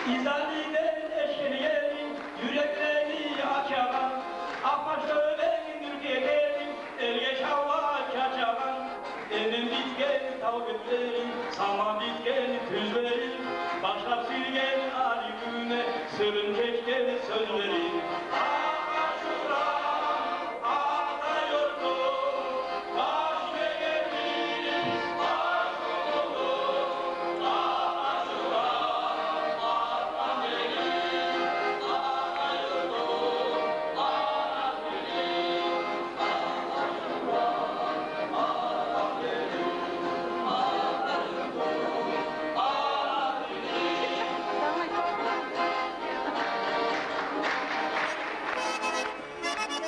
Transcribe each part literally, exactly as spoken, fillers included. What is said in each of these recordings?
Изалиден эшгенлени, юреклени ачагъан, Апаш тёбенг нюр кекелинг, элге шавла чачагъан, эмен битген тав бетлеринг, саман битген тюзлеринг, башлап сюйген арив гюнге сырын чечген сёзлеринг.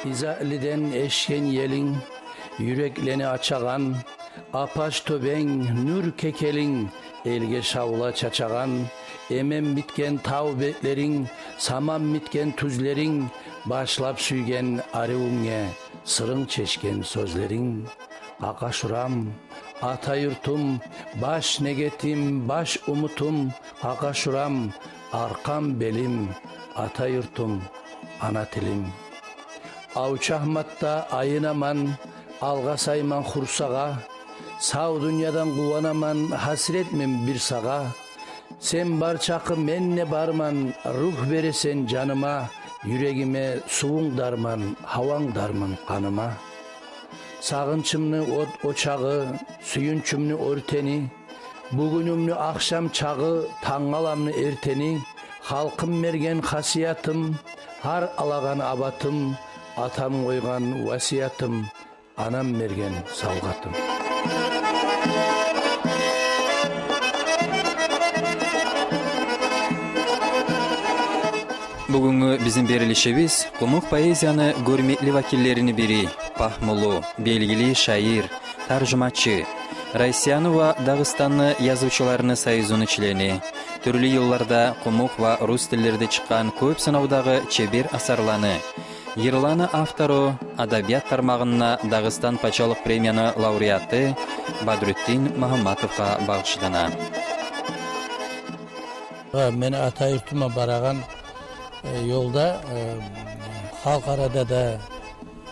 Изалиден эшген елинг, юреклени ачагъан, Апаш тёбенг нюр кекелинг, элге шавла чачагъан, эмен битген тав бетлеринг, саман битген тюзлеринг, башлап сюйген арив гюнге сырын чечген сёзлеринг. Къакъашурам, ата юртум, баш негетим, баш умутум, Къакъашурам, аркъам, белим, ата юртум, ана тилим. Авчагьматда айынаман, алгъасайман хур сагъа, сав дюньядан къуванаман, гьасиретмен бир сагъа. Сен бар чакъы мен де барман, ругь бересен жаныма, юрегиме сувунг дарман, гьаванг дарман къаныма. Сагъынчымны от очагъы, сююнчюмню оьртени, бугюнюмню ахшам чагъы, тангаламны эртени, халкъым берген хасиятым, гьар алагъан абатым, атам къойгъан васиятым, анам берген савгъатым. Бугюнгю бизин берилишибиз къумукъ поэзияны гёрмекли вакиллерини бири, пагьмулу, белгили шаир, таржумачы, Россияны ва Дагъыстанны язывчуларыны союзуну члени, тюрлю йылларда къумукъ ва рус тиллерде чыкъгъан кёп санавдагъы чебер асарланы, йырланы автору, адабият тармагъында Дагъыстан пачалыкъ премияны лауреаты Бадрутдин Магьамматовгъа багъышлана. Ва мени ата юртума барагъан, э, ёлда, э, халкъ арада да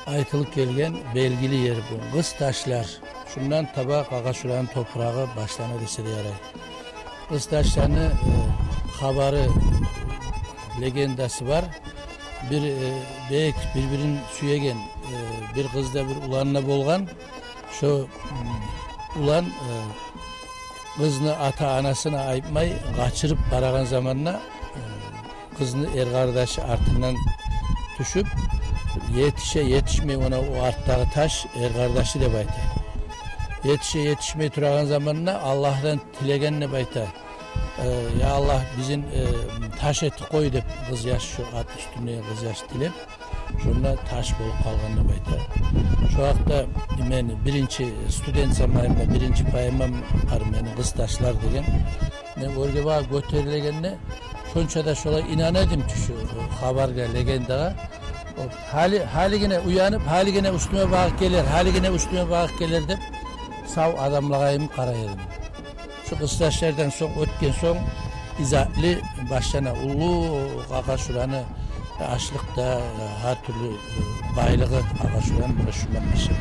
айтылып гелген белгили ер бу. Къызташлар. Шундан таба Къакъашураны топурагъы башлана десе де ярай. Къызташланы, э, хабары, легендасы бар. Бир, э, бек бир-бирин сюеген, э, бир къыз да, бир улан да болгъан. Шо, м, улан, э, къызны ата-анасына айтмай къачырып барагъан заманда, э, къызны эркъардашы артындан тюшюп, етише-етишмей, она о артдагъы таш эркъардашы деп айта. Етише-етишмей турагъан заманда Аллагьдан тилеген деп айта. Э, я Аллагь, бизин, э, таш этип къой деп къыз яш, шо ат уьстюнде къыз яш тилеп, шонда таш болуп къалгъан деп айта. Шо гьакъда мен биринчи студент заманымда биринчи поэмам бар мени, «Къызташлар» деген. Мен оьрге багъып гётерилегенде, шонча да шолай инана эдим чю шу хабаргъа, легендагъа. О, гьали, гьалигине уянып, гьалигине уьстюме багъып гелер, гьалигине уьстюме багъып гелер деп, сав адамлагъа йимик къарай эдим. Шу «Къызташлардан» сонг, оьтген сонг, изагьлы башлана уллу Къакъашураны ашлыкъ да, гьар тюрлю байлыгъы Къакъашураны муна шундан башлана.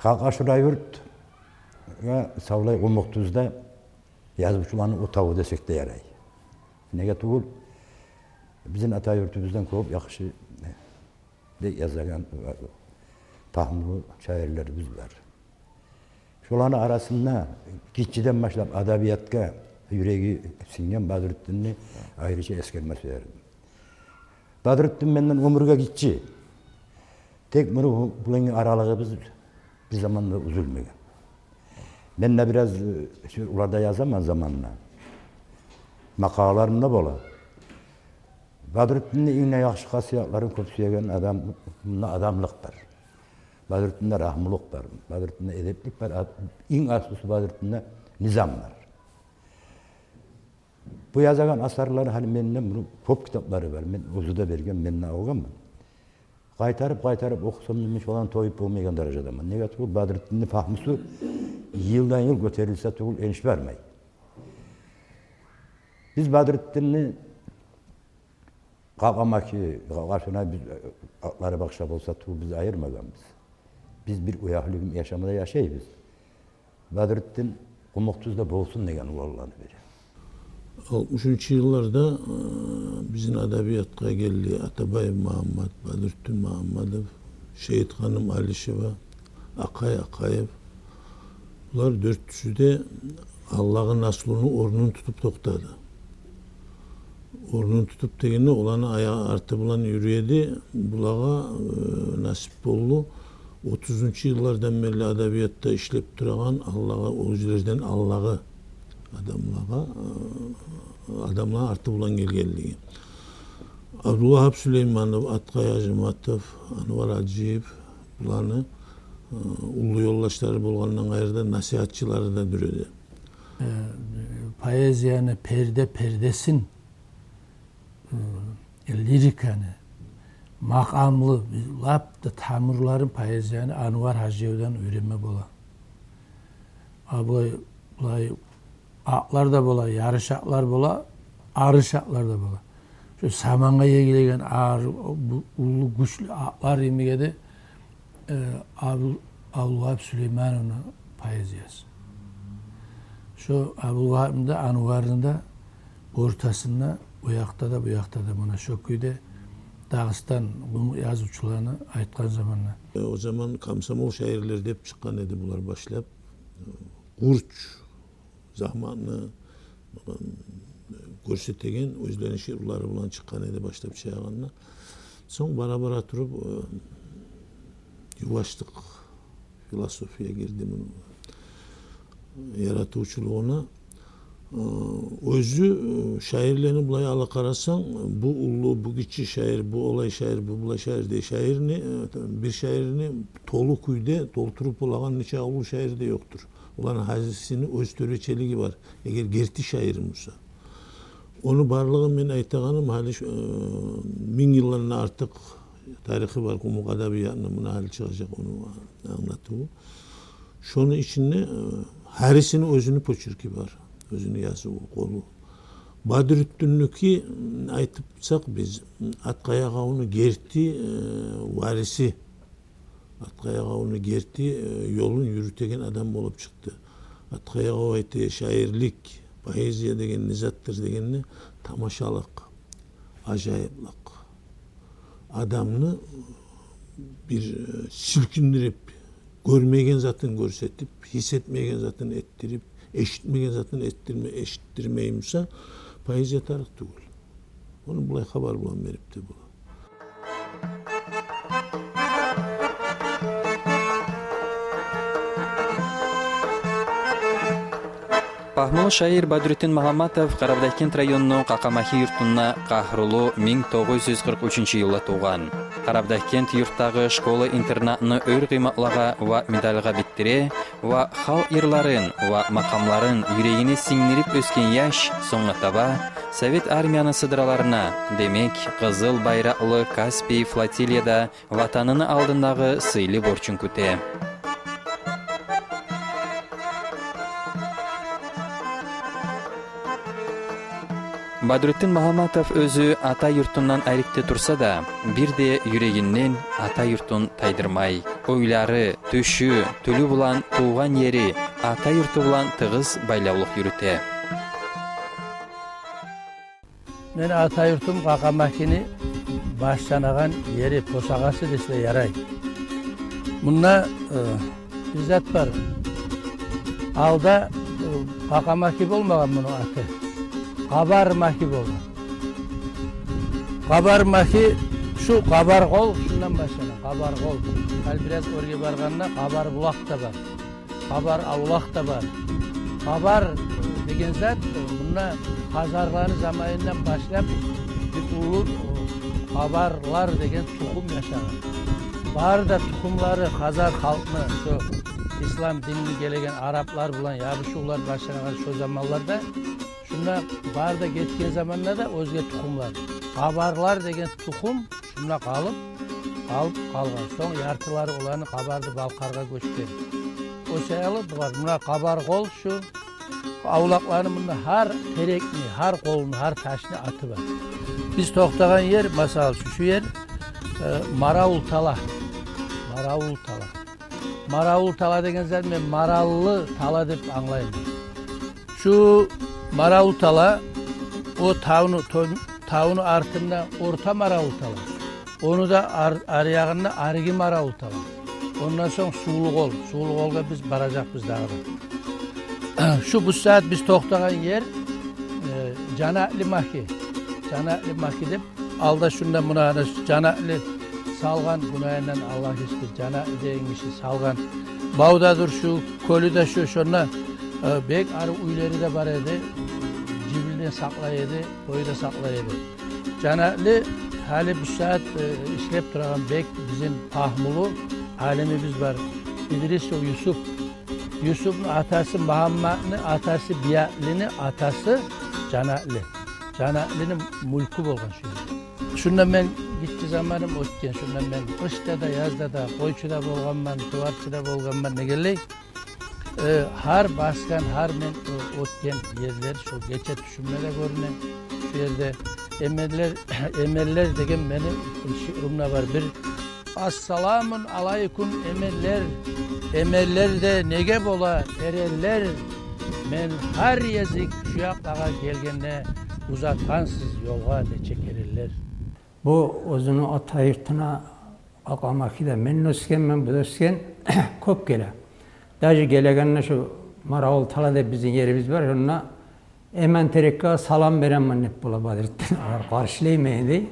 Къакъашура юрт, я, савлай къумукъ тюзде язывчуланы отаву десек де ярай. Неге тюгюл, бизин ата юртубуздан кёп яхшы де язагъан пагьмулу шаирлерибиз бар. Шоланы арасында гиччиден башлап адабиятгъа юреги синген Бадрутдинни айрыча эсгерме сюер эдим. Бадрутдин менден оьмюрге гиччи. Тек муну булангъы аралыгъыбыз бир заманда уьзюлмеген. Мен де бираз, э, шу, оларда язаман заманында. Макъалаларымда бола. Бадрутдинни инг де яхшы хасиятларын кёп сюеген адам, мунда адамлыкъ бар. Бадрутдинде рагьмулукъ бар. Бадрутдинде эдеплик бар. А-, инг аслусу Бадрутдинде низам бар. Бу язагъан асарлары, гьали менде муну кёп китаплары бар. Мен оьзю де берген, мен де алгъанман. Къайтарып-къайтарып охусам, мен шоланы тоюп болмайгъан даражадаман. Неге тюгюл, Бадрутдинни пагьмусу йылдан-йыл гётерилсе тюгюл, эниш бармай. Биз Бадрутдинни Къакъамаки, Къакъашунай, биз, э, атлары башгъа болса тюгюл, биз айырмагъанбыз. Биз бир уьягьлю йимик яшамада яшайбыз. Бадрутдин Къумукътузда болсун деген уланланы бири. Алтмышынчы йылларда, э, бизин адабиятгъа гелди Атабаев Магьаммат, Бадрутдин Магьамматов, Шейитханым Алишева, Акъай Акъаев. Булар дёртюсю де алдагъы наслуну орнун тутуп токътады. Орнун тутуп дегенде, оланы аягъы, арты булан юрюй эди. Булагъа, э, насип болду. Отузунчу йыллардан берли адабиятда ишлеп турагъан алдагъы, оьзлерден алдагъы адамлагъа, э, адамланы арты булан гелгенлиги. Абдулвагьап Сулейманов, Аткъай Гьажиматов, Анвар Гьажиев, буланы, э, уллу ёлдашлары болгъандан къайры да, насигьатчылары да дюр эди. Э, поэзияны перде-пердесин, э, лириканы, макъамлы, лап да тамурларын поэзияны Анвар Гьажиевден уьйренме бола. А булай, булай атлар да бола, ярыш атлар бола, арыш атлар да бола. Шо самангъа егилеген ар-, бу уллу гючлю атлар йимик эди, э, Абдул-, Абдулвагьап Сулеймановну поэзиясы. Шо Абдулвагьапны да, Анварны да ортасында, о якъда да, бу якъда да, муна шо кюйде Дагъыстан къумукъ язывчуланы айтгъан заманда. Э, о заман комсомол шаирлер деп чыкъгъан эди булар башлап. Къурч, загьматны гёрсетеген, оьзлени шиърулары булан чыкъгъан эди башлап чыгъагъанда. Сонг бара-бара туруп, э, ювашлыкъ, философия гирди муну яратывчулугъуна. Э, оьзю, э, шаирлени булай ала къарасанг, бу уллу, бу гиччи шаир, бу олай шаир, бу булай шаир дей, шаирни, э, бир шаирни толу кюйде толтуруп болагъан нече уллу шаир де ёкъдур. Оланы гьарисини оьз тёречелиги бар, эгер герти шаир буса. Ону барлыгъы, мен айтагъаным, гьали, э, минг йылдан артыкъ тарихи бар къумукъ адабиятны, муна гьали чыгъажакъ ону англатыву. Шону ичинде, э, гьарисини оьзюню почерки бар, оьзюню языву, къолу. Бадрутдинники, м, айтып къойсакъ биз, м, Аткъай Агъавну герти, э, вариси. Аткъай Агъавну герти, э, ёлун юрютеген адам болуп чыкъды. Аткъай Агъав айта, шаирлик, поэзия деген не затдыр дегенде, тамашалыкъ, ажайыплыкъ. Адамны бир, э, силкиндирип, гёрмеген затын гёрсетип, гьис этмеген затын этдирип, эшитмеген затын этдирме-, эшитдирмей буса, поэзия тарыкъ тюгюл. Ону булай хабар булан берип де бола. Пагьмулу шаир Бадрутдин Магьамматов Къарабудагъгент районну Къакъамахи юртунда къагьрулу минг тогъуз юз къыркъ уьчюнчю йылда тувгъан. Къарабудагъгент юртдагъы школа-интернатны оьр къыйматлагъа ва медальгъа битдире ва халкъ йырларын ва макъамларын юрегине сингдирип оьсген яш сонггъа таба Совет Армияны сыдраларына, демек, къызыл байракълы Каспий флотилияда ватаныны алдындагъы сыйлы борчун кюте. Бадрутдин Магьамматов оьзю ата юртундан айрыкъда турса да, бир де юрегинден ата юртун тайдырмай. Ойлары, тюшю, тюлю булан тувгъан ери, ата юрту булан тыгъыз байлавлукъ юрюте. Мени ата юртум Къакъамахини башланагъан ери, посагъасы десе ярай. Мунда, э, бир зат бар. Алда, э, Къакъамахи болмагъан муну аты. Къабармахи болгъан. Къабармахи, шу Къабаркъол, шундан башлана, Къабаркъол. Гьали бираз оьрге баргъанда Къабарбулакъ да бар. Къабар авлакъ да бар. Къабар деген зат, мунда хазарланы заманындан башлап бир уллу къабарлар деген тухум яшагъан. Бары да тухумлары хазар халкъны, шо ислам динни гелеген араплар булан ябушувлар башлангъан шо заманларда. Шунда бары да гетген заманда да оьзге тухумлар. Къабарлар деген тухум шунда къалып, алып къалгъан. Сонг яртылары оланы Къабарды-Балкъаргъа гёчген. О саялы бугъар, муна Къабаркъол шу, авлакъланы мунда гьар терекни, гьар къолну, гьар ташны аты бар. Биз токътагъан ер, масала, шу, шу ер, э, Маравул тала. Маравул тала. Маравул тала деген зат, мен мараллы тала деп англайман. Шу Маравул тала, о тавну, то-, тавну артында орта Маравул тала. Ону да ар-, аръягъында арги Маравул тала. Ондан сонг Сувлукъол. Сувлукъолгъа биз баражакъбыз дагъы да. Шу бу сагьат биз токътагъан ер, э, Жанакълы Маки. Жанакълы Маки деп, алда шунда муна ана Жанакълы салгъан, гюнагьындан Аллагь гечсин, Жанакълы деген гиши салгъан. Бавдадыр шу, кёлю де шу, шонда, э, бек арив уьйлери де бар эди. Жибин де сакълай эди, къой да сакълай эди. Жанакълы гьали бу сагьат, э, ишлеп турагъан бек бизин пагьмулу алимибиз бар. Идрисов Юсуп. Юсупну атасы Магьамматны атасы Биякълыны атасы Жанакълы. Жанакълыны мюлкю болгъан шу ер. Шунда мен гиччи заманым оьтген, шунда мен къышда да, язда да, къойчу да болгъанман, туварчы да болгъанман дегенлей. Э, гьар басгъан, гьар мен, э, оьтген ерлер шо гече тюшюмде де гёрюне. Шу ерде Эмерлер, Эмерлер деген мени шиърумда бар бир: «Ассаламун алайкум, Эмерлер. Эмерлерде неге бола эренлер? Мен гьар гезик шу якълагъа гелгенде, узатгъансыз ёлгъа нече керенлер». Бу оьзюню ата юртуна Къакъамакиде мен де оьсгенмен, бу да оьсген, кёп геле. Даже гелегенде шу Маравул тала деп бизин ерибиз бар, шонда Эман терекге салам беремен деп бола Бадрутдин. Олар къаршылайман дей.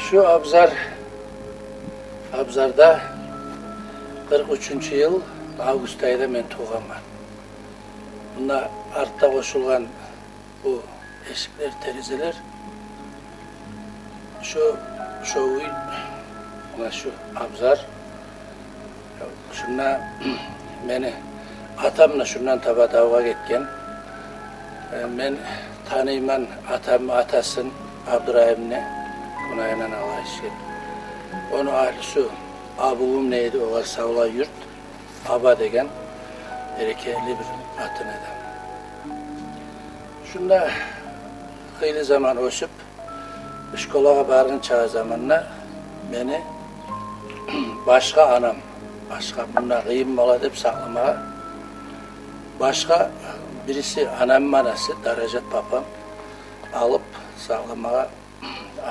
Шу абзар, абзарда къыркъ уьчюнчю йыл август айда мен тувгъанман. Мунда артда къошулгъан бу эшиклер, терезелер. Шо, шо уьй, муна шу абзар. Шунда мени атам да шундан таба давгъа гетген. Э, мен таныйман атамны атасын, Абдурайымны, гюнагьындан Аллагь гечсин. Ону агьлюсю Абувум дейди, огъар савлай юрт. Аба деген берекетли бир къатын эди. Шунда хыйлы заман оьсюп, школагъа баргъынча заманда мени башгъа анам, башгъа, мунда къыйын бола деп сакъламагъа, башгъа бириси, анамны анасы, Даражат папам, алып сакъламагъа,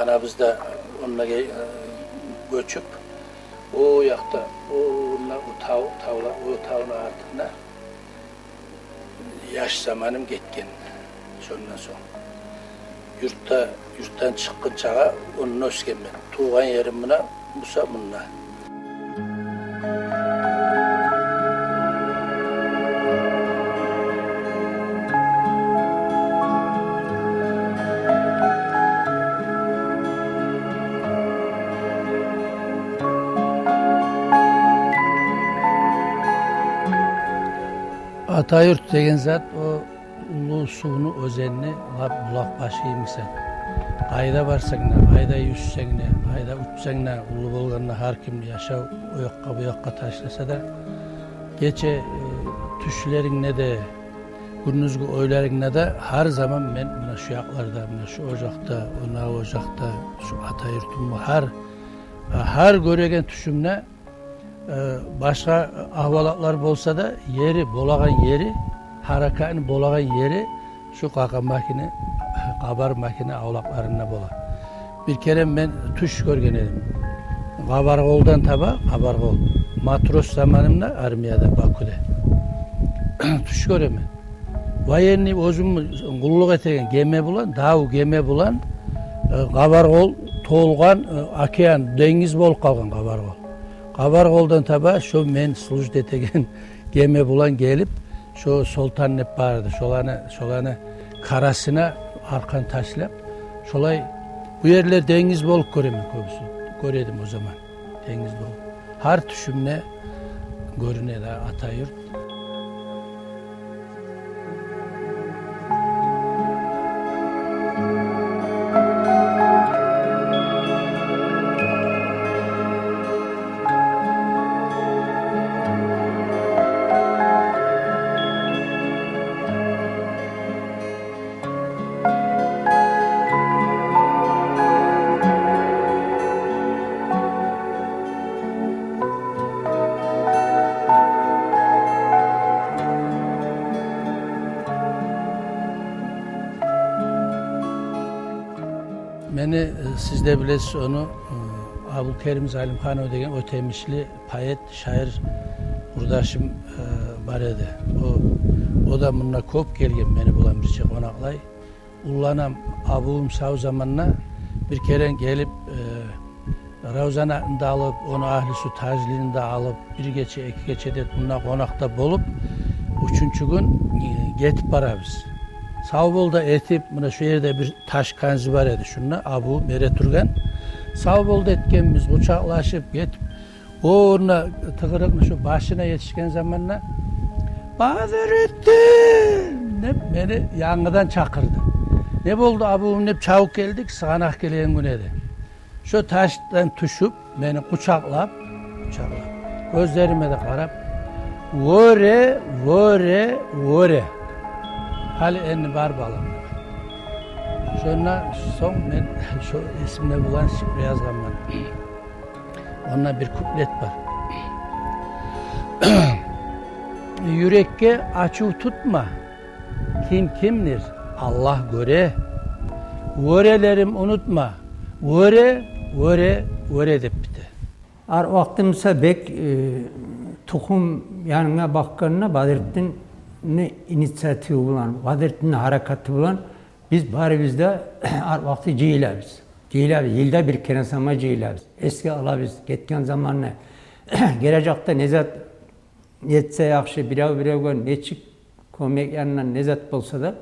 анабыз да онда ге-, гёчюп, о якъда, о, онда, о тав, тавла, о тавну артында яш заманым гетген. Шондан сонг юртда, юртдан чыкъгъынчагъа онда оьсгенмен. Тувгъан ерим муна буса мунда. Ата юрт деген зат, о уллу сувну, оьзенни лап булакъ башы йимик зат. Къайда барсанг да, къайда юзсенг де, къайда учсанг да, уллу болгъанда гьар ким яшав о якъгъа, бу якъгъа ташласа да, гече, э, тюшлерингде де, гюндюзгю ойларынгда да гьар заман мен муна шу якъларда, муна шу ожакъда, о нав ожакъда, шу ата юртумда, гьар, гьар гёреген тюшюмде, э, башгъа агьвалатлар болса да, ери, болагъан ери, гьаракатны болагъан ери шу Къакъамакини, Къабармакини авлакъларында бола. Бир керен мен тюш гёрген эдим. Къабаркъолдан таба, Къабаркъол. Матрос заманымда армияда, Бакуде. Тюш гёремен. Военный, оьзюм къуллукъ этеген геме булан, дав геме булан, э, Къабаркъол толгъан, э, океан, денгиз болуп къалгъан Къабаркъол. Къабаркъолдан таба шо мен служить этеген геме булан гелип, шо Солтан деп бар эди, шоланы, шоланы къарасына аркъан ташлап, шолай бу ерлер денгиз болуп гёремен кёбюсю. Гёредим о заман денгиз болуп. Гьар тюшюмде гёрюне де Атаюрт. Мени, э, сиз де билесиз ону, э, Абулкерим Залимханов деген оьтемишли поэт, шаир къурдашым, э, бар эди. О, о да мунда кёп гелген, мени булан бирче къонакълай. Улланам, абувум сав заманда бир керен гелип, э, Равзанатны да алып, ону агьлюсю Тажлини де алып, бир гече, эки гече деп мунда къонакъда болуп, уьчюнчю гюн, э, гетип барабыз. Сав бол да этип, муна шу ерде бир таш канзи бар эди, шунда абувум эретургъан. Сав бол да этгенбиз, къучакълашып гетип, о орна тыгъырыкъны шу башына етишген заманда: «Бадрутдин!» — деп мени янгыдан чакъырды. «Не болду, абувум?» — деп чабып гелдик, сыгъанакъ гелеген гюн эди. Шо ташдан тюшюп, мени къучакълап, къучакълап, гёзлериме де къарап: «Вёре, вёре, вёре. Гьали энни бар, балам», — деген. Шондан сонг мен шо эсимде булан шиъру язгъанман. Онда бир куплет бар. «Юрекге ачув тутма, ким кимдир, Аллагь гёре. Вёрелерим унутма, вёре, вёре, вёре», — деп бите. Гьар вакъти буса бек, э, тухум янына бакъгъанда, Бадрутдинни инициатива булан, Бадрутдинни гьаракаты булан биз барыбыз да гьар вакъти жыйылабыз. Жыйылабыз, йылда бир керен сама жыйылабыз. Эсге алабыз гетген заманны. Гележекде не зат этсе яхшы, бирев-биревге нечик кёмек янындан не зат болса да,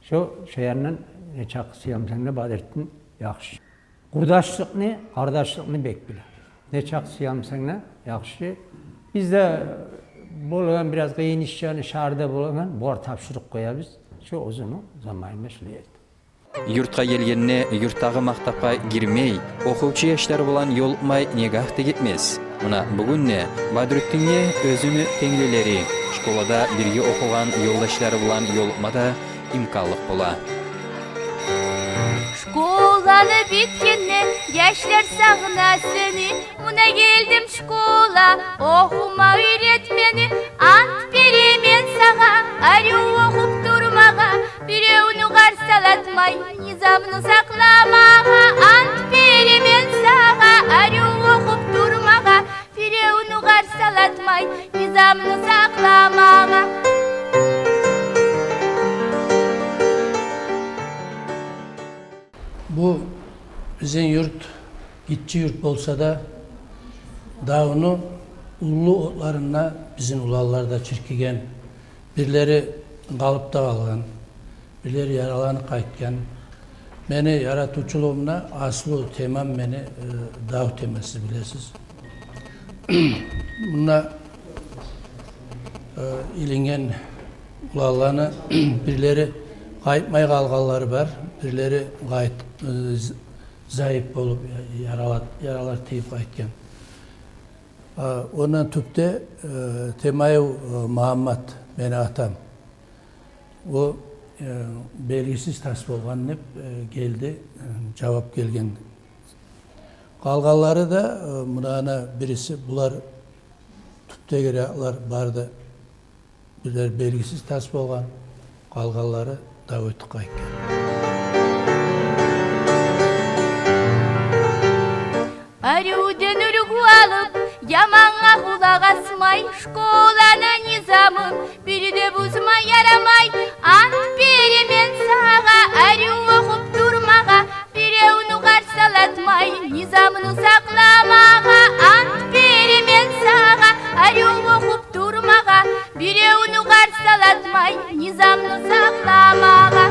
шо, шо янындан нечакъы сюйсенг де Бадрутдин яхшы. Къурдашлыкъны, къардашлыкъны бек биле. Нечакъы сюйсенг де яхшы. Бизде болагъан бираз къыйын иш, яни шагьарда болагъан, булар тапшурып къоябыз. Шо оьзюню заманында шулай этди. Юртгъа гелгенде, юртдагъы мактапгъа гирмей, охувчу яшлар булан ёлукъмай негагь да гетмес. Муна бугюн де Бадрутдинге оьзюню тенглилери, школада бирге охугъан ёлдашлары булан ёлукъма да имканлыкъ бола. Школаны битгенде, яшлар сагъына сени. Муна гелдим школа, охума уьйрет мени. Ант беремен сагъа, арив охуп турмагъа, биревню къарсалатмай, низамны сакъламагъа. Ант беремен сагъа, арив охуп турмагъа, биревню къарсалатмай, низамны сакъламагъа. Бу бизин юрт гиччи юрт болса да, давну уллу отларында бизин уланлар да чиркиген, бирлери къалып да къалгъан, бирлери яраланып къайтгъан. Мени яратывчулугъумда аслу темам мени, э, дав темасы, билесиз. Мунда, э, илинген уланланы бирлери къайтмай къалгъанлары бар, бирлери къайт-, э, з-, зайып болуп, я-, ярала-, яралар тийип къайтгъан. А, ондан тюпде, э, Темаев, э, Магьаммат, мени атам. О, э, белгисиз тас болгъан деп, э, гелди, э, жавап гелген. Къалгъанлары да, э, мунаны бириси, булар тюпдегилер бары да, бирлер белгисиз тас болгъан, къалгъанлары дав этип къайтгъан. Аривден уьлгю алып, ямангъа къулакъ асма. Школаны низамын бир де бузма ярамай. Ант беремен сагъа арив охуп турмагъа, биревню къарсалатмай, низамны сакъламагъа. Ант беремен сагъа арив охуп турмагъа, биревню къарсалатмай, низамны сакъламагъа.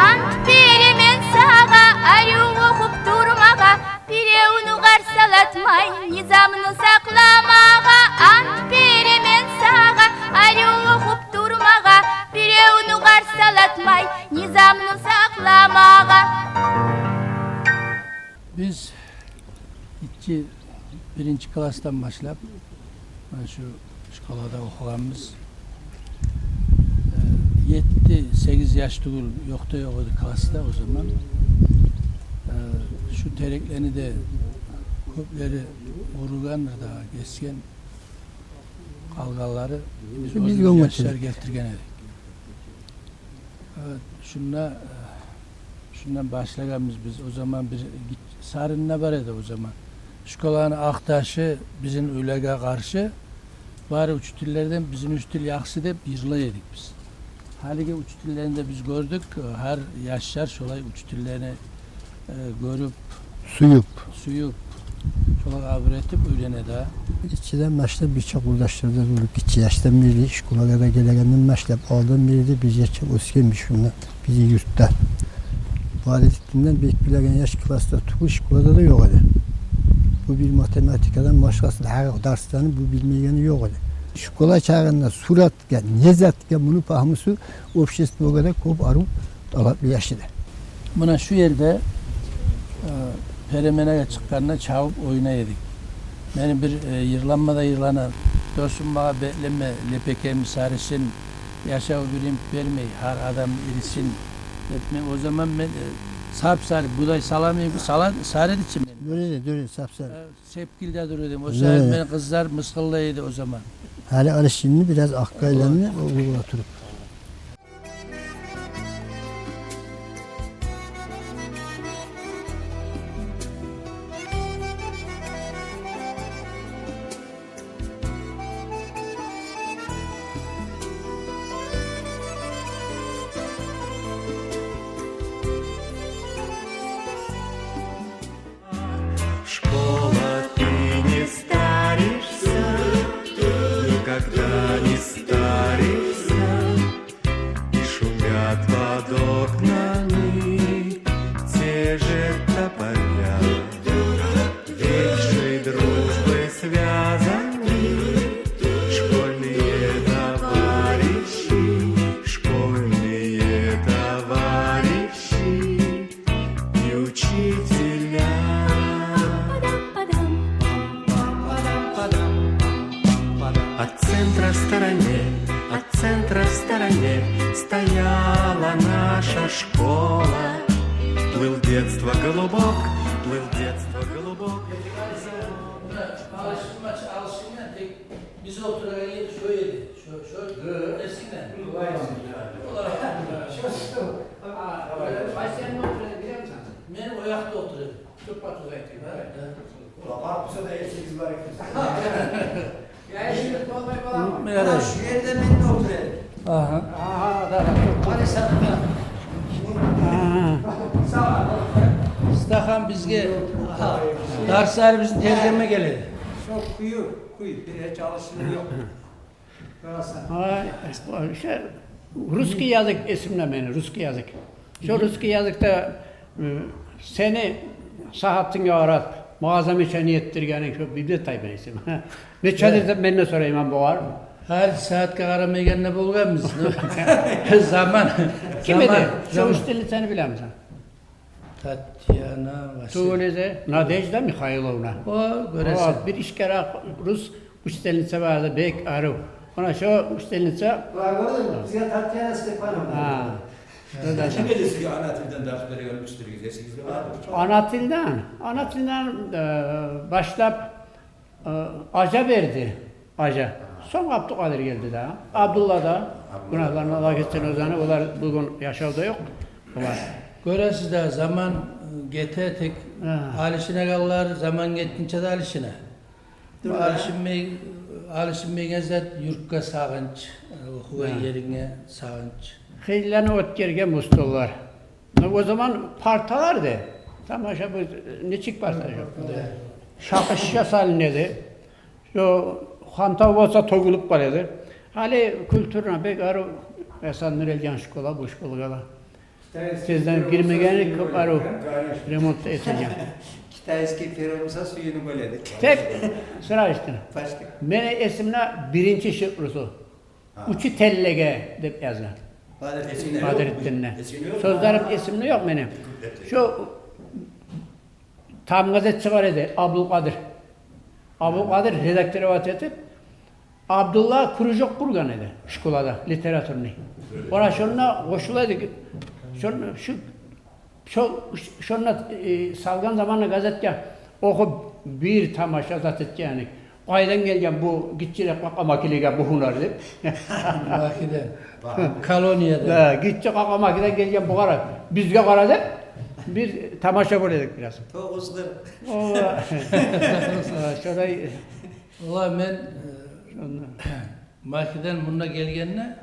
Ант беремен сагъа арив охуп турмагъа, биревню къарсалатмай, низамны сакъламагъа. Ант беремен сагъа арив охуп турмагъа, биревню къарсалатмай, низамны сакъламагъа. Биз гиччи, биринчи классдан башлап мана шу школада охугъанбыз. Э, етти-сегиз яш тюгюл ёкъ да ёкъ эди класда о заман. Э, шу тереклени де кёплери къуругъандыр дагъы, гесген, къалгъанлары биз, биз оьзюбюз гёмген яшлар эдик, гелтирген эдик. Э, шунда, э, шундан башлагъанбыз биз. О заман бир гич-, сарынна бар эди о заман. Школаны акъ ташы бизин уьйлеге къаршы, бары учительлерден бизин учитель яхшы деп йырлай эдик биз. Гьалиги учительлени де биз гёрдюк, э, гьар яшлар шолай учительлени э, гёрюп, сююп, сююп, шолагъа абур этип уьйрене де. Гиччиден башлап бирче къурдашлар да болуп, гиччи яшдан берли, школагъа да гелегенден башлап, алдан берли бирче оьсгенбиз шунда, бизин юртда. Бу Алидинден бек билеген яш класда тюгюл, школада да ёкъ эди. Бу бир математикадан башгъасын, гьар дарсланы бу билмейгени ёкъ эди. Школа чагъында сурат гьа, не затгъа муну пагьмусу, обществогъа да кёп арив талаплы яш эди. Муна шу ерде, э, переменагъа чыкъгъанда чабып ойнай эдик. Мени бир, э, йырланма да йырланар. Досум магъа: «Беклеме, лепекеми сарысын, яшав бирин бермей, гьар адам ирисин», — деп. Мен о заман мен, э, сап-сары, будай саламы, сала-, сары эди чи мен. Дюр эди, дюр эди, сап-сары. Э, сепкилде тура эдим. О саялы мени къызлар мысгъыллай эди о заман. Гьали алышынды, бираз акъгъа айланды, о угъула туруп. Школа, ты не старишься, никогда не старишься. И шумят под окнами те же тополя. Вечной дружбой связаны школьные товарищи, школьные товарищи и учителя. От центра в стороне, от центра в стороне стояла наша школа. Плыл детства голубок, плыл детства голубок. Алышынма, алышынма, тек биз олтурагъан ер шо эди. Шо, шо эсингдеми? Булай эсимде. Булай. Шо, шо. А, къайсы янда олтура эдинг, билемисен? Мен о якъда олтура эдим. Туппа-тюз айтайым, гьа? Гьа. Ула, къаркъуса да эсигиз бар экен. Я, эсигиз болмай боламы? Унутмай ярай. Ана шу ерде мен де олтура эдим. Агьа. Агьа, да, да, тур, тур. Къарасакъ да. Агьа. Сав бол. Стахан бизге, дарсларыбызны тергеме геле эди. Шо кюй, кюй, бир гьеч алышынув ёкъ. Ай, шо русский язык эсимде мени, русский язык. Шо русский языкда, э, сени сагьатынга къарап, магъа замечание этдиргенинг, шо библиотекада эсимде. Нечедир деп мен де сорайман бугъар. Гьали сагьатгъа къарамайгъанда болгъанбыз. Заман. Ким эди? Шо учительницаны билемисен? Татьяна Василь-, тюгюл эди, Надежда Михайловна. О, гёресен. О, бир ишкера рус учительница бар эди, бек арив. Муна шо учительница. Бар, гёрдюнгмю? Бизге Татьяна Степановна. Гьа. Гёрдюнгмю? Ким эди сизге ана тилден дарс береген учителигиз, эсигизде бармы? Ана тилден, ана тилден, э, башлап, э, Ажаберди. Гьажи. Сонг Абдулкъадир гелди дагъы. Абдулла да, гюнагьларындан Аллагь гечсин оланы, олар бугюн яшавда ёкъ. Олар. Гёресиз де, заман, э, гете, тек алышынагъанлар заман гетгинче де алышына. Алышынмай-, алышынмайгъан зат юртгъа сагъынч, э, охугъан еринге сагъынч. Къыйынланы оьтгерген бу столлар. Ну, о заман парталар да, тамаша, бу нечик парта? Шакъышча салына эди. Шо хантав болса тёгюлюп къала эди. Гьали культурно бек арив, Гьасан Нуралиевни школа, бу школагъа да. Сизден гирмегени кёп арив ремонт этилген. Китайский перо буса сююнюп къала эди. Тек сразу. Мени эсимде биринчи шиърусу. Учителлеге деп язгъан. Бадрутдинни. Сёзлерим эсимде ёкъ мени. Шо там газет чыгъар эди Абдулкъадир. Абдулкъадир редакторлукъ этип, Абдулла кружок къургъан эди школада, литературный. Ора шонда къошула эди. Шонда, шу, шо-, шонда, э, салгъан заманда газетге охуп, бир тамаша зат этген эдик. Къайдан гелген бу гиччирек къакъа макилеге бу гьунар деп. Макиден. Колонияда. Да, гиччи къакъа макиден гелген бу къара. Бизге къара деп, бир тамаша бола эдик бираз. Тогъуз къыркъ. О, шолай. Валлагь, мен, э, макиден мунда гелгенде,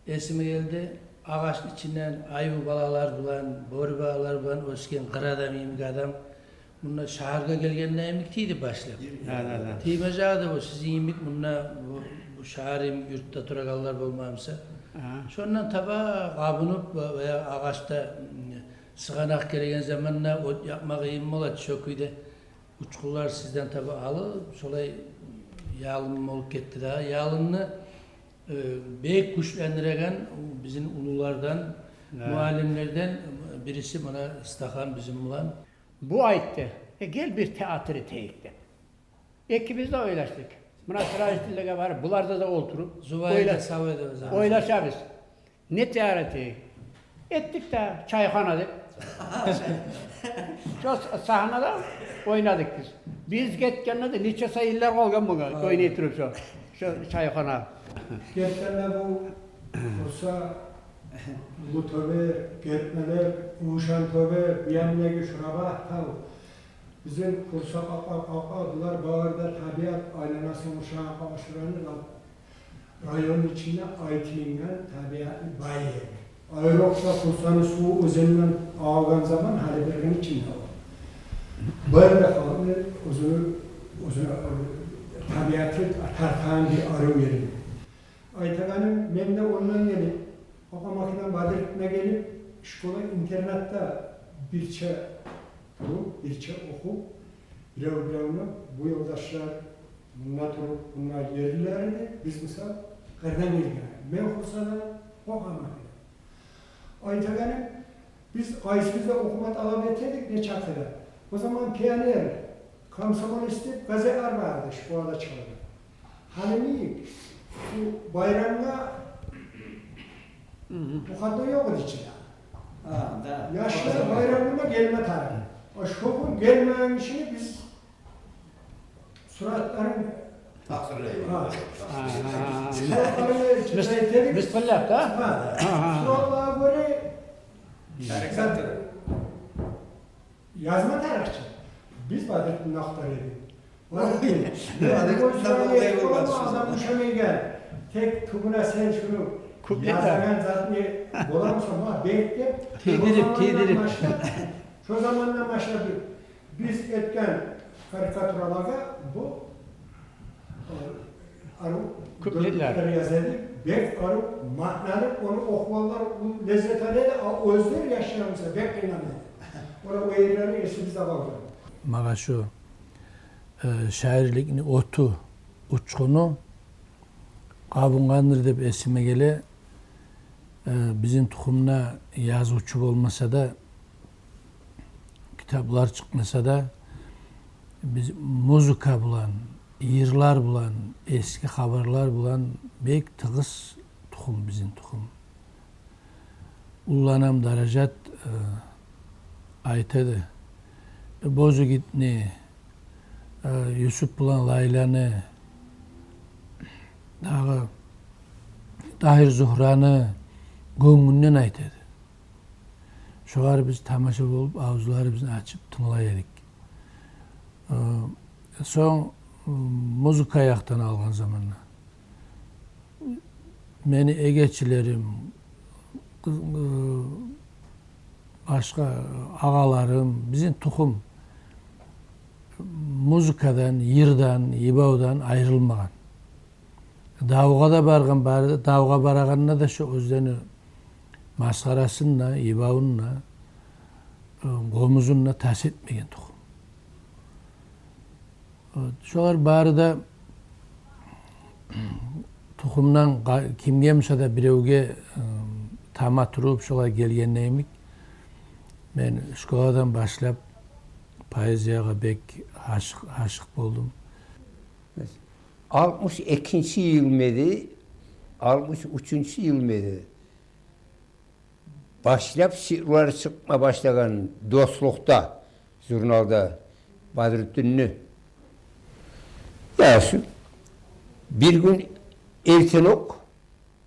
эсиме гелди, агъач ичинден аюв балалар булан, бёрю балалар булан оьсген къыр адам йимик адам. Мунда шагьаргъа гелгенде йимик тийди башлап. Да, да, да. Тиймежек эди бу, сизин йимик мунда бу, бу шагьар йимик юртда турагъанлар болмаса. Агьа. Шондан таба къабынып, баягъы агъачда, м, сыгъанакъ гелеген заманда от якъма къыйын бола эди, шо кюйде учкъунлар сизден таба алып, шолай ялын болуп гетди дагъы. Ялынны, э, бек гючлендиреген бизин уллулардан, муаллимлерден бириси муна Стахан бизин булан. Бу айтды: «Э, гел, бир театр этейик», — деп. Экибиз де ойлашдыкъ. Муна Сиражутдинлеге барып, буларда да олтуруп, Зубайда ойлаш-, сав эди о заман, ойлашабыз. Не театр этейик? Этдик де, чайхана деп. Шо с-, сагьнада ойнадыкъ биз. Биз гетгенде де нече сай йыллар къалгъан бугъар, ойнай туруп шо, шо чайхана. Гетгенде бу Урса, Уллутёбе, Гертмелер, Увшантёбе, бу яндагъы Шурабагь тав. Бизин Урса, Къакъа, Къакъа, булар бары да табиат айланасына ошагъан Къакъа Шураны районну ичинде айтылынгъан табиаты бай ер. Айрокъда Урсаны суву оьзенден алгъан заман гьали биргин ичинде о. Бары да халкъны оьзюню, оьзюню, э, табиаты тартагъан бир арив ери. Айтагъаным, мен де ондан гелип, Къакъа макиден Бадрутдинге гелип, школа-интернатда бирче туруп, бирче охуп, бирев-биревню, бу ёлдашлар мунда туруп, мунда ерлер эди, биз, мисал, къырдан гелген. Мен Урсадан, Къакъа макиден. Айтагъаным, биз къайсыбыз да охума талап эте эдик нечакъы да. О заман «Пионер», «Комсомолист» деп газетлер бар эди, школада чыгъа эди. Гьали бу байрамгъа бу къадар ёкъ эди чи. Яшлар байрамына гелме тарыкъ. О шо гюн гелмеген гишини биз суратларын... Тасвирлей. Суратларын... Мыс-, чыгъа эдик. Мысгъыллап да? Гьа. Суратлагъа гёре язма тарыкъ чы. Биз Бадрутдинни ахтара эдик. Бадрутдин, Бадрутдин, адам ушамайгъан. Тек тюбюне сен шуну язагъан затны боламысан, ма, бек деп. Тийдирип, тийдирип. Шо замандан башлап, шо замандан башлап биз этген карикатуралагъа бу, э, арив куплетлер яза эди, бек арив маъналы, ону охугъанлар леззет ала эди, а оьзлер яшлагъа буса бек къыйнала эди. Ора о ерлери эсибизде къалгъан. Магъа шу, э, шаирликни оту, учкъуну къабунгъандыр деп эсиме геле. Э, бизин тухумда язывчу болмаса да, китаплар чыкъмаса да, биз музыка булан, йырлар булан, эски хабарлар булан бек тыгъыс тухум бизин тухум. Улланам Даражат, э, айта эди: «Э, Бозугитни, э, Юсуп булан Лайланы, Дагъы Тагьир Зугьраны «Гёнгюнден» айта эди. Шогъар биз тамаша болуп, авзуларыбызны ачып тынглай эдик. Э, сонг, э, музыка якъдан алгъан заманда, мени эгечилерим, къы-, э, башгъа агъаларым, бизин тухум музыкадан, йырдан, йыбавдан айрылмагъан. Давгъа да баргъан, бары да, давгъа барагъанда да шо оьзлени масхарасын да, йыбавун да, э, къомузун да тас этмеген тухум. Вот, шолар бары да тухумдан къа-, кимге буса да биревге, э, тама туруп, шолай гелгенде йимик, мен школадан башлап поэзиягъа бек ашыкъ, ашыкъ болдум. Алтмыш экинчи йыл меди, алтмыш уьчюнчю йыл меди, башлап шиърулар чыкъма башлагъан «Дослукъда» журналда Бадрутдинни. Я, шу бир гюн эртенокъ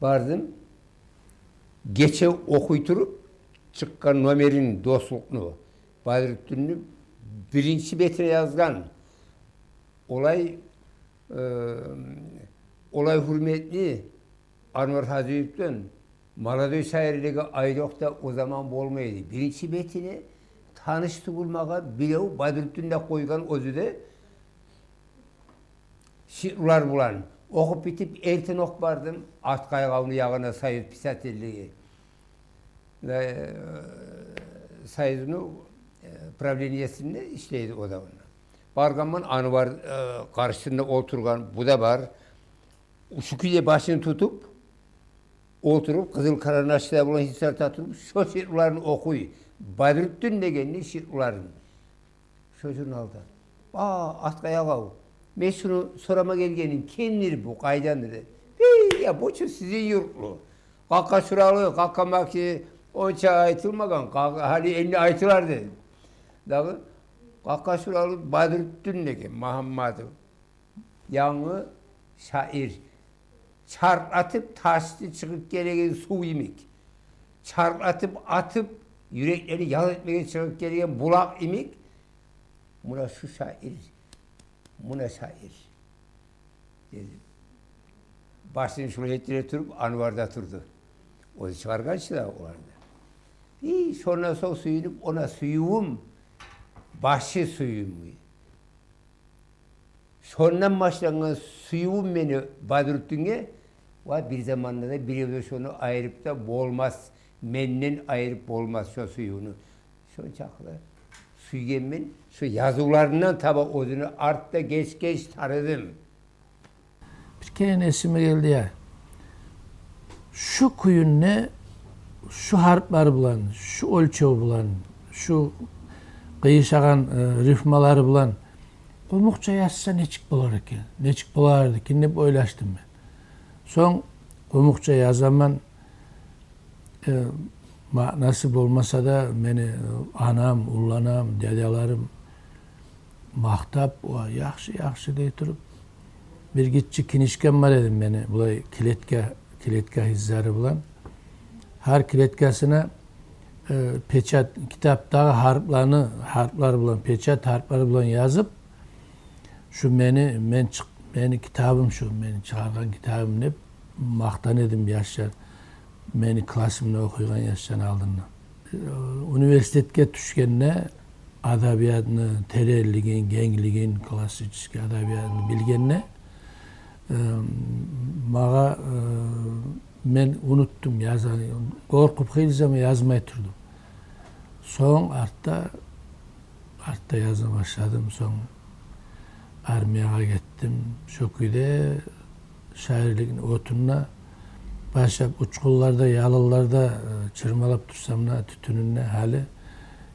бардым. Гече охуй туруп, чыкъгъан номерин, «Дослукъну», Бадрутдинни биринчи бетине язгъан. Олай, э, олай гьюрметли Анвар Гьажиевден молодой шаирлеге айрокъда о заман болмай эди. Биринчи бетине таныш тюгюл магъа бирев, Бадрутдин деп къойгъан оьзю де, шиърулар булан. Охуп битип, эртенокъ бардым Аткъай Агъавну ягъына, Союз писательлиги, э, Союзну, э, правлениесинде ишлей эди о да онда. Баргъанман, Анвар, э, къаршысында олтургъан, бу да бар. Шу кюйде башын тутуп олтуруп, къызыл карандашда булан гьисап этип туруп, шо шиъруларын охуй. Бадрутдин дегенни шиъруларын. Шо журналда. «А, Аткъай агъав, мен шуну сорама гелгенмен, кимдир бу, къайдандыр?» — деди. «Бий, я, бу чу сизин юртлу. Къакъашуралы, къакъамаки, онча айтылмагъан, къа-, гьали энни айтылар», — деди. Дагъы Къакъашуралы Бадрутдин деген Магьаммадов. Янгы шаир. Чаркълатып ташны чыгъып гелеген сув йимик. Чаркълатып атып, юреклени ял этмеге чыгъып гелеген булакъ йимик. Муна шу шаир, муна шаир, — деди. Башын шулай этдире туруп, Анвар да турду. Оьзю чыгъаргъан чы да олар да. И шондан сонг сююнюп, она сюювюм, башы сюювюм. Шондан башлангъан сюювюм мени Бадрутдинге, ва бир заманда да бирев де шону айырып да болмас, менден айырып болмас шо сюювню. Шончакъы сюйгенмен, шо язывларындан таба оьзюню артда геч-геч таныдым. Бир керен эсиме гелди, я. Шу кюйде, шу гьарплар булан, шу оьлчев булан, шу къыйышагъан, э, рифмалары булан къумукъча язса нечик болар экен, нечик болар экен деп ойлашдым мен. Сонг къумукъча язаман, э, маънасы болмаса да, мени, э, анам, улланам, дядяларым макътап, «Ва, яхшы, яхшы», — дей туруп. Бир гиччи книжкам бар эди мени, булай клетка, клетка гьызлары булан. Гьар клеткасына, э, печать, китапдагъы гьарпланы, гьарплар булан, печать гьарплар булан язып, «Шу мени, мен чыкъ-, мени китабым шу, мени чыгъаргъан китабым», — деп макътана эдим яшлар, мени классымда охуйгъан яшланы алдында. Университетге тюшгенде, адабиятны теренлигин, генглигин, классический адабиятны билгенде, э, магъа, э, мен унутдум яза-, къоркъуп, хыйлы заман язмай турдум. Сонг артда, артда яза башладым, сонг армиягъа гетдим. Шо кюйде шаирликни отунда башлап, учкъунларда, ялынларда, э, чырмалап турсам да, тютюнюнде гьали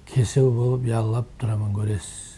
кесев болуп яллап тураман, гёресиз.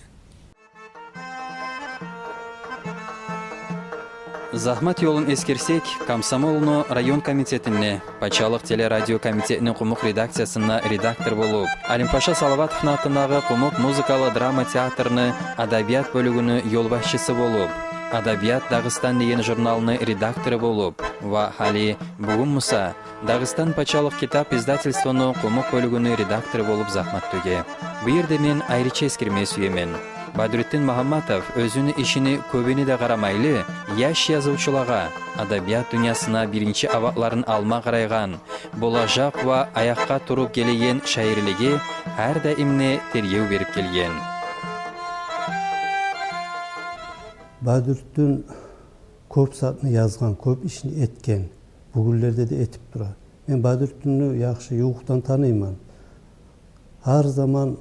Загьмат ёлун эсгерсек, комсомолну район комитетинде, пачалыкъ телерадиокомитетни къумукъ редакциясында редактор болуп, Алимпаша Салаватовну атындагъы къумукъ музыкалы драма театрны адабият бёлюгюню ёлбашчысы болуп, «Адабият Дагъыстан» деген журналны редактору болуп ва гьали бугюн буса «Дагъыстан» пачалыкъ китап издательствону къумукъ бёлюгюню редактору болуп загьмат тёге. Бу ерде мен айрыча эсгерме сюемен: Бадрутдин Магьамматов оьзюню ишини кёбюне де къарамайлы, яш язывчулагъа, адабият дюньясына биринчи абатларын алма къарайгъан, болажакъ ва аякъгъа туруп гелеген шаирлеге гьар даим де тергев берип гелген. Бадрутдин кёп затны язгъан, кёп ишни этген, бугюнлерде де этип тура. Мен Бадрутдинни яхшы ювукъдан таныйман. Гьар заман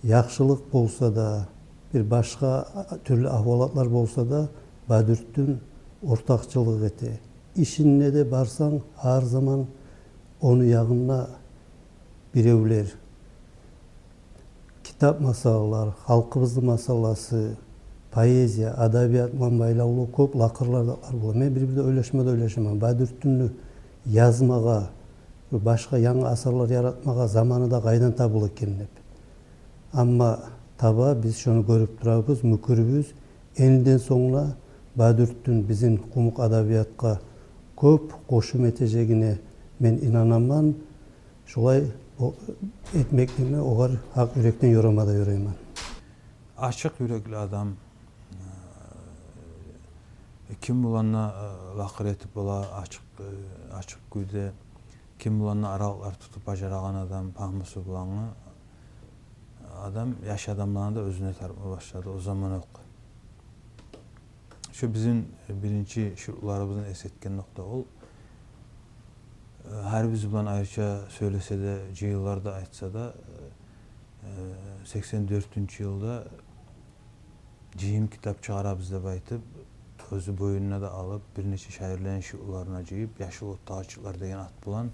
яхшылыкъ болса да, бир башгъа тюрлю агьвалатлар болса да, Бадрутдин ортакъчылыкъ эте. Ишине де барсанг, гьар заман ону ягъында биревлер. Китап масъалалар, халкъыбызны масъаласы, поэзия, адабият булан байлавлу кёп лакъырлар да бар бола. Мен бир-бирде ойлашма да ойлашаман, Бадрутдинни язмагъа, башгъа янгы асарлар яратмагъа заманы да къайдан табыла экен деп. Амма таба, биз шону гёрюп турабыз, мюкюрбюз. Энниден сонг да Бадрутдин бизин къумукъ адабиятгъа кёп къошум этежегине мен инанаман. Шолай о-, этмекликни огъар гьакъ юрекден ёрама да ёрайман. Ачыкъ юрекли адам. Э, ким булан да, э, лакъыр этип бола, ачыкъ, э, ачыкъ кюйде. Ким булан да аралыкълар тутуп бажарагъан адам, пагьмусу булангъы адам, яш адамланы да оьзюне тартма башлады о заман окъ. Шо бизин биринчи шиъруларыбызны эс этген нокъта ол. Гьар биз булан айрыча сёйлесе де, жыйынларда айтса да, э, сексен дёртюнчю йылда жыйым китап чыгъарабыз деп айтып, оьзю боюнуна да алып, бир нече шаирлени шиъруларын жыйып, «Яшыл оттагъычыкълар» деген ат булан,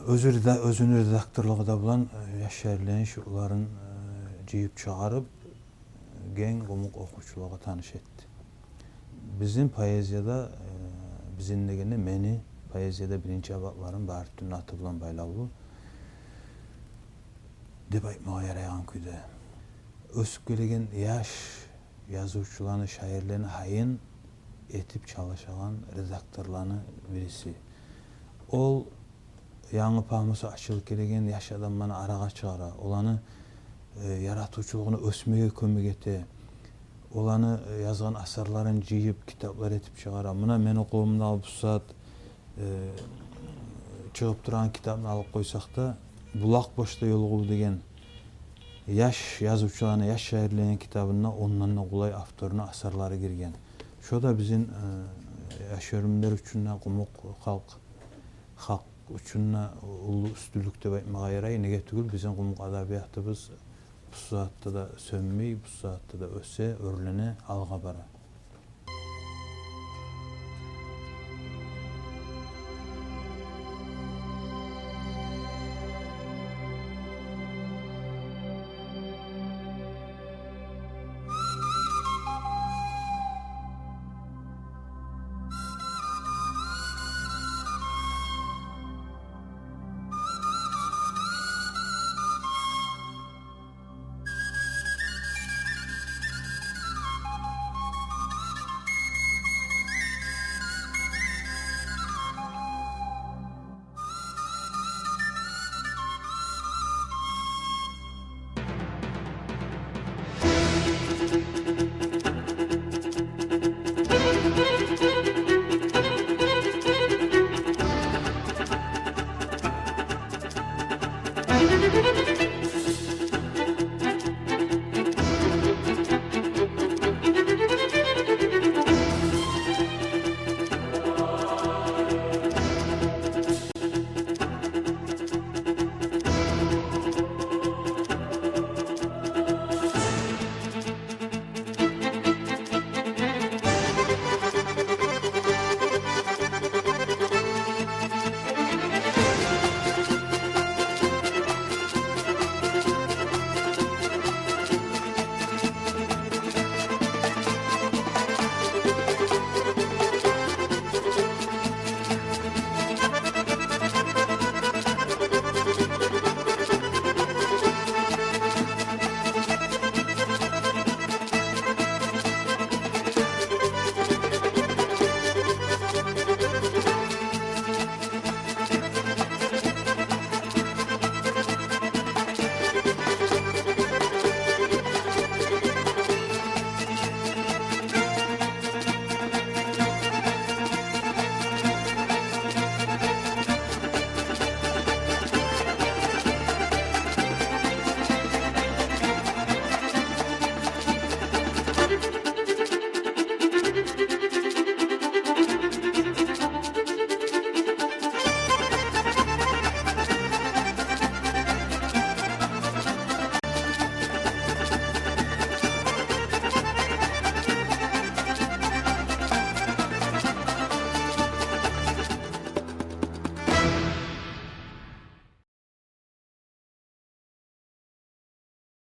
оьзю реда-, оьзюню редакторлугъу да булан, э, яш шаирлени шиъруларын, э, жыйып чыгъарып, генг къумукъ охувчулагъа таныш этди. Бизин поэзияда, э, бизин дегенде мени поэзияда биринчи абатларым Бадрутдинни аты булан байлавлу деп айтмагъа ярайгъан кюйде. Оьсюп гелеген яш язывчуланы, шаирлени гьайын этип чалышагъан редакторланы бириси. Ол янгы пагьмусу ачылып гелеген яш адамланы арагъа чыгъара, оланы, э, яратывчулугъуна оьсмеге кёмек эте, оланы, э, язгъан асарларын жыйып, китаплар этип чыгъара. Муна мени къолумдагъы бу сагьат, э, чыгъып турагъан китапны алып къойсакъ да, «Булакъ бошда ёлугъув» деген яш язывчуланы, яш шаирлени китабында ондан да къолай авторну асарлары гирген. Шо да бизин, э, яш оьрюмлер учун да, къумукъ халкъ, халкъ учун да уллу уьстюнлюк деп айтмагъа ярай. Неге тюгюл, бизин къумукъ адабиятыбыз бу сагьатда да сёнмей, бу сагьатда да оьсе, оьрлене, алгъа бара.